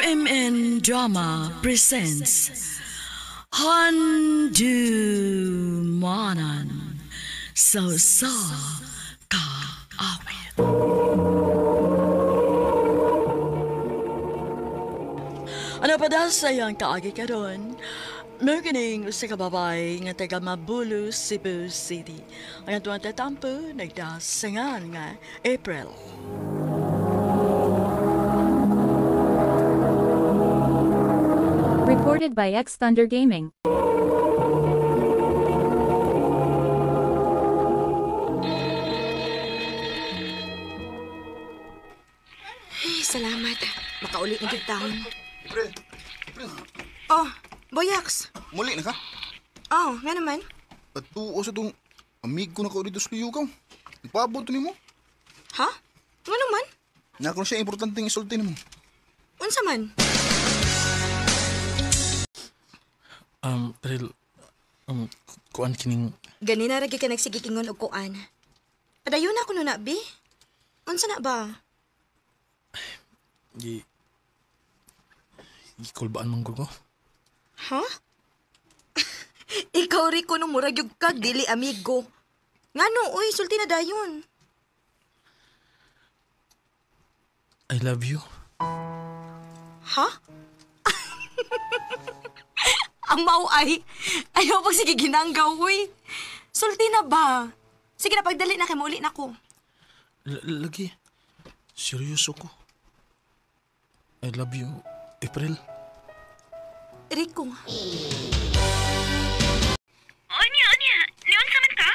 MN Drama presents Handumanan sa sa Kaawit. Ano pa dahil sa iyang kaagi karon? Mao kining usa ka babae nga taga Mabulu, Cebu City. Ang atuang tatampo nagdasangan nga April. Recorded by X Thunder Gaming. Ay, salamat. Makauli na gyud taon. April, April, Oh, Boyax. muli na ka? Oh, nga naman. At tuo sa itong amigo na ka dito sa Luyugaw. Nagpaabot to nimo. Ha? Nga naman? Nakaroon siya importanteng isulti nimo. Unsa man? April, kuan kining Ganina ra gyud ka nagsigikingon og kuan. Padayon na kuno na, bi. Unsa na ba? gi gikulbaan man ko ko. Ha? Ikaw rin kuno murag gyud kag dili amigo. Ngano oy, sulti na dayon. I love you. Ha? Amaw ay. Ayaw pag sige ginanggaw, uy. Sulti na ba? Sige na, pagdali na kay mauli na ko. Lagi, seryoso ko. I love you, April. Rico. Unya, unya. Niunsa man ka?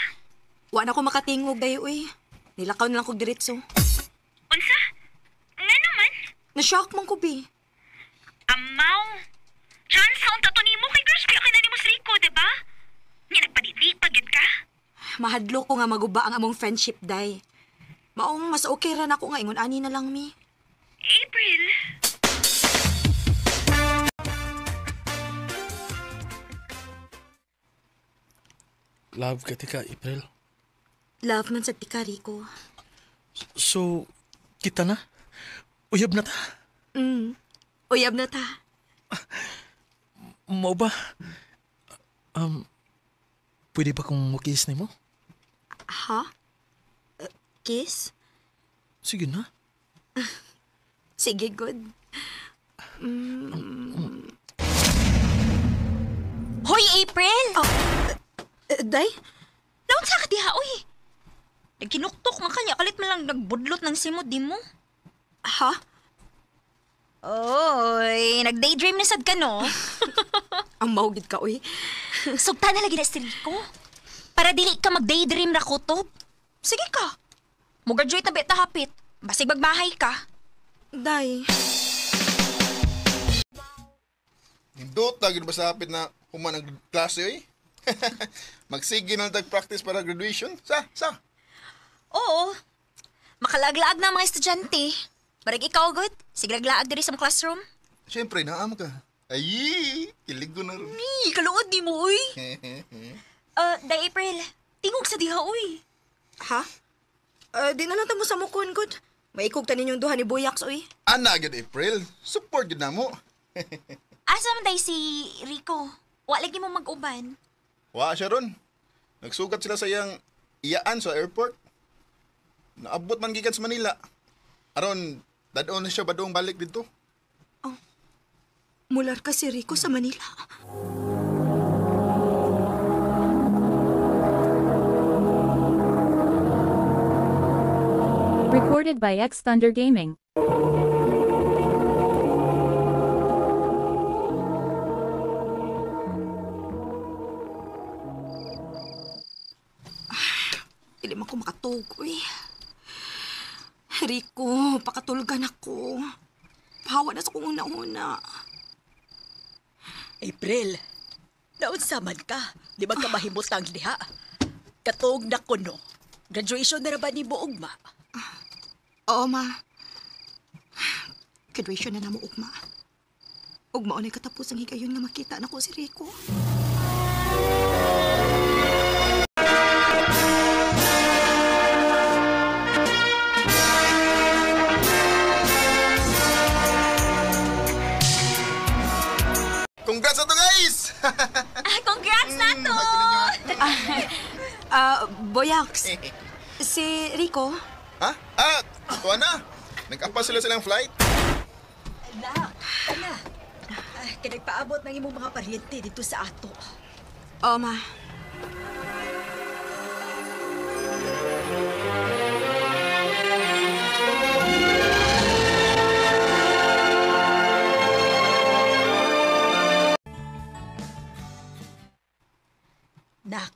Wa na ko makatingog dayo, uy. Nilakaw na lang kog diretso. Unsa? Nga naman? Na-shock man ko, bi. Amaw. Chance sa unta to nimo kay crush kay na nimo si Rico, di ba? Nga nagpadidi pa gyud ka. Mahadlo ko nga maguba ang among friendship, day. Maong mas okay ra nako nga ingon ani na lang mi. April. Love ka tika, April. Love man sa tika, Rico. So, kita na? Uyab na ta? Uyab na ta. Mao ba? Pwede ba kong mukis nimo? Ha? Kiss? Sige na. Sige, good. Hoy, April! Oh, day? Naunsa ka diha, oy? Nagkinuktok man kanya, kalit man lang nagbudlot ng simod di mo. Ha? Oy, nag-daydream na sad ka, no? Ang maugid ka, uy. Sugta na lagi na si Rico. Para dili ka mag-daydream ra kutob. Sige ka. Mo-graduate na beta hapit. Basig magmahay ka. Day. Nindot na gyud ba sa hapit na human ang klase oy? Magsige na tag practice para graduation. Sa, sa. Oo. Makalaglaag na ang mga estudyante. Barag ikaw, good. Sige laglaag diri sa classroom. Siyempre, naam ka. Ay, kilig ko na ron. Ay, kaluod di mo, uy. Day April, tingog sa diha, uy. Ha? Di na lang ta mo sa mukon, good. Maikog ta ninyong duha ni Boyax, uy. Ana gyud April, support gyud namo. Asa man day si Rico? Wa lagi mo mag-uban. Wa siya ron. Nagsugat sila sa iyang iyaan sa airport. Naabot man gikan sa Manila. Aron, dadon na siya badong balik dito. Mular ka si Rico sa Manila. Recorded by X Thunder Gaming. Dili man ko makatug, uy. Rico, pakatulgan ako. Pahawa na sa kong una-una. April, naunsa man ka? Di ba ka mahimutang diha? Katuog na kuno. Graduation na ra ba ni ugma? Oo, ma. Graduation na namo ugma. Ugma unay katapos ang higayon nga makita na ko si Rico. Boyax. Si Rico? Ha? Ah, tuwa na. Nag-apa sila silang flight. Anak, ana. Kay nagpaabot ng imong mga paryente dito sa ato. Oo, ma. Nak,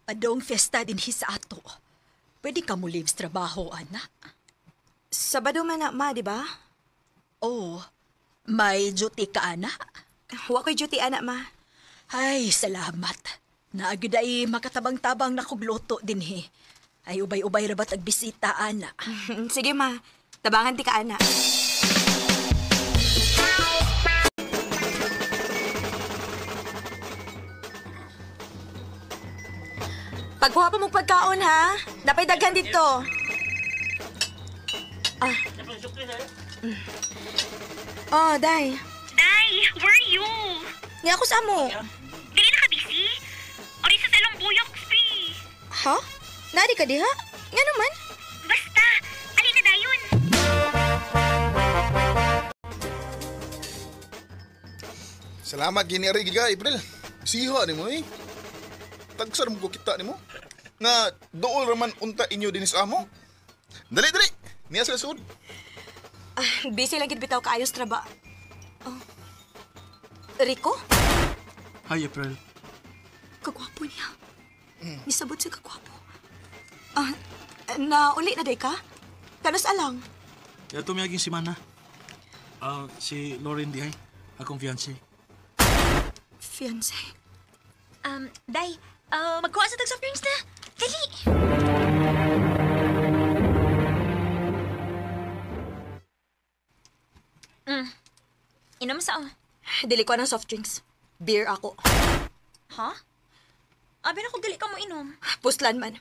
padong fiesta dinhi sa ato. Pwede ka mo leave sa trabaho, anak. Sabado man na, ma, di ba? Oh, may duty ka, anak. Wa ko'y duty, anak, ma. Ay, salamat. Naagid ay makatabang-tabang na kog luto dinhi. Ay, ubay-ubay ra ba't agbisita, anak. Sige, ma. Tabangan ti ka, anak. Pagkuha pa mong pagkaon, ha? Napay daghan dito. Ah. Oh, Day. Day, where are you? Nga ako sa amo. Dili na ka busy? Ori sa salong buyok, free. Ha? Nari ka diha? Nga naman. Basta, alin na dayon. Salamat gini ari giga April. Siha nimo eh. Tagsar mo ko kita nimo. Nga dool raman unta inyo dinhi sa amo. Dali dali. Niya sila sud. Ah, busy lang gid bitaw kaayos traba. Oh. Rico? Hi, April. Kagwapo niya. Nisabot sa kagwapo. Ah, na uli na day ka? Kanos alang? Kaya tumiyaging si Mana. Si Lauren dihay, akong fiancé. Fiancé. Day, magkuha sa tag soft drinks na. Dali! Inom sa oh. Dili ko ng soft drinks. Beer ako. Ha? Abi na kung dili ka mo inom. Puslan man.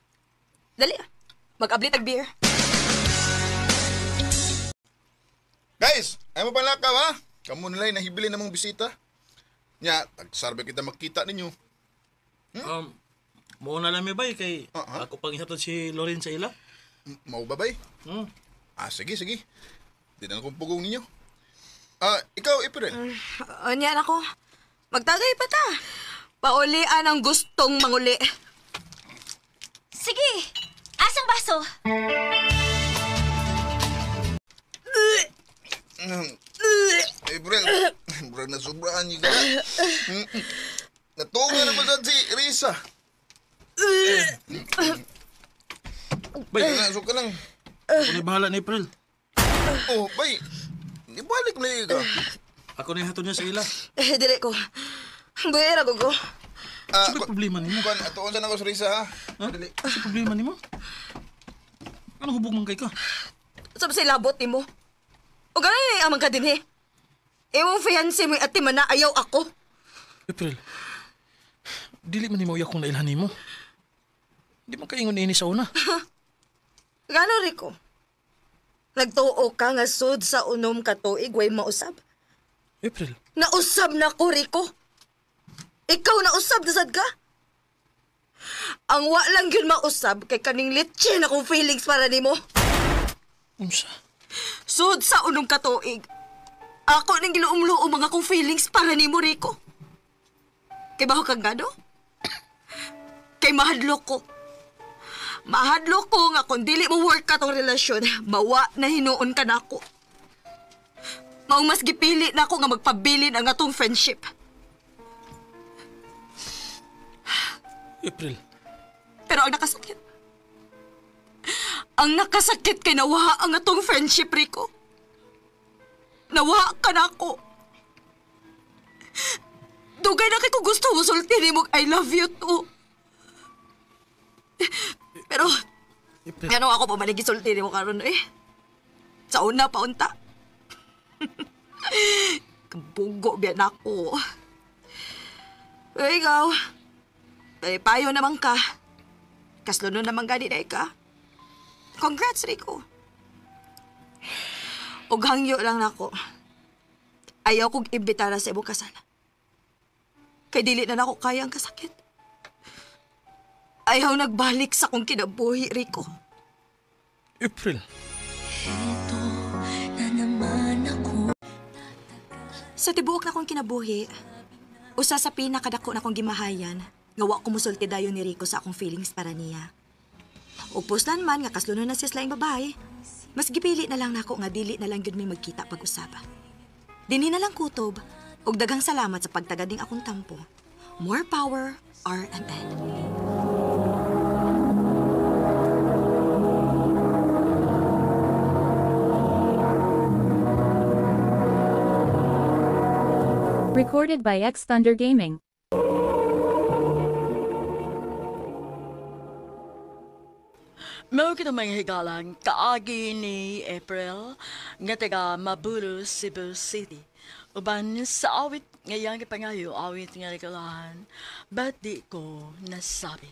Dali. Mag-ablit ag beer. Guys, ay mo palakaw ha. Kamu nila'y nahibili namong bisita. Nya, tagsarbe kita makita ninyo. Mo na lang mi bay kay Ah, ako pang ihatod si Lauren sa ila. Mao ba bay? Ah, sige, sige. Di na akong pugong ninyo. Ah, ikaw, April. Anyan ako. Magtagay pa ta. Paulian ang gustong manguli. Sige! Asang baso? April, murag na sobraan niyo ka. Natunga na ba si Risa? Bay, Nasok ka lang. ako na bahala ni April. Oh, bay. Ibalik na ka. Ako na ihatod niya sa ila. Eh, dili ko. Buera ko ko. Ah, Ano problema nimo? Kuan, atuon sa nako si Risa ha. Ha? Ano problema nimo? Ano hubog man kay ka? Sab sa labot nimo. O ganun amang ka din eh. Imong fiancé mo ati man na ayaw ako. April, dili man nimo uyak kung nailhan nimo. Di man kaingon ini sa una. Gano, Rico? Nagtuo ka nga sud sa unom ka tuig way mausab. April, Nausab na ko, Rico. Ikaw nausab na sad ka? Ang wa lang yun mausab kay kaning litche na kong feelings para nimo. Unsa? Sud sa unom ka tuig. Ako ning giluom-luom mga kong feelings para nimo, Rico. Kay baho kang gano? Kay mahadlok ko. Mahadlok ko nga kung dili mo work ka tong relasyon, mawa na hinuon ka nako. Maong mas gipili na ako nga magpabilin ang atong friendship. April, Pero ang nakasakit. Ang nakasakit kay nawa ang atong friendship, Rico. Nawa ka na ako. Dugay na kay ko gusto mo sulti nimo I love you too. Pero, April. ngano ako pa man gisulti nimo karon eh. Sa una pa unta. Kabugo biya na ako. Pero ikaw, payo naman ka. Kasluno naman gani na ka. Congrats, Rico. Ug hangyo lang nako. Ayaw kong imbitara sa imong kasal. Kay dili na nako kaya ang kasakit. Ayaw nagbalik sa akong kinabuhi, Rico. April. Sa tibuok na akong kinabuhi, usa sa pinakadako na akong gimahayan, nga wa ko musulti dayon ni Rico sa akong feelings para niya. Ug puslan man nga kaslunon na siya sa laing babae, mas gipili na lang nako nga dili na lang gyud mi magkita pag-usab. Dinhi na lang kutob, ug daghang salamat sa pagtagad ning akong tampo. More power, RMN. Recorded by X Thunder Gaming. Mao kita mga higalang kaagi ni April nga taga Mabulo, Cebu City. Uban sa awit ngayang gipangayo, awit nga regalahan, ba't di ko nasabi?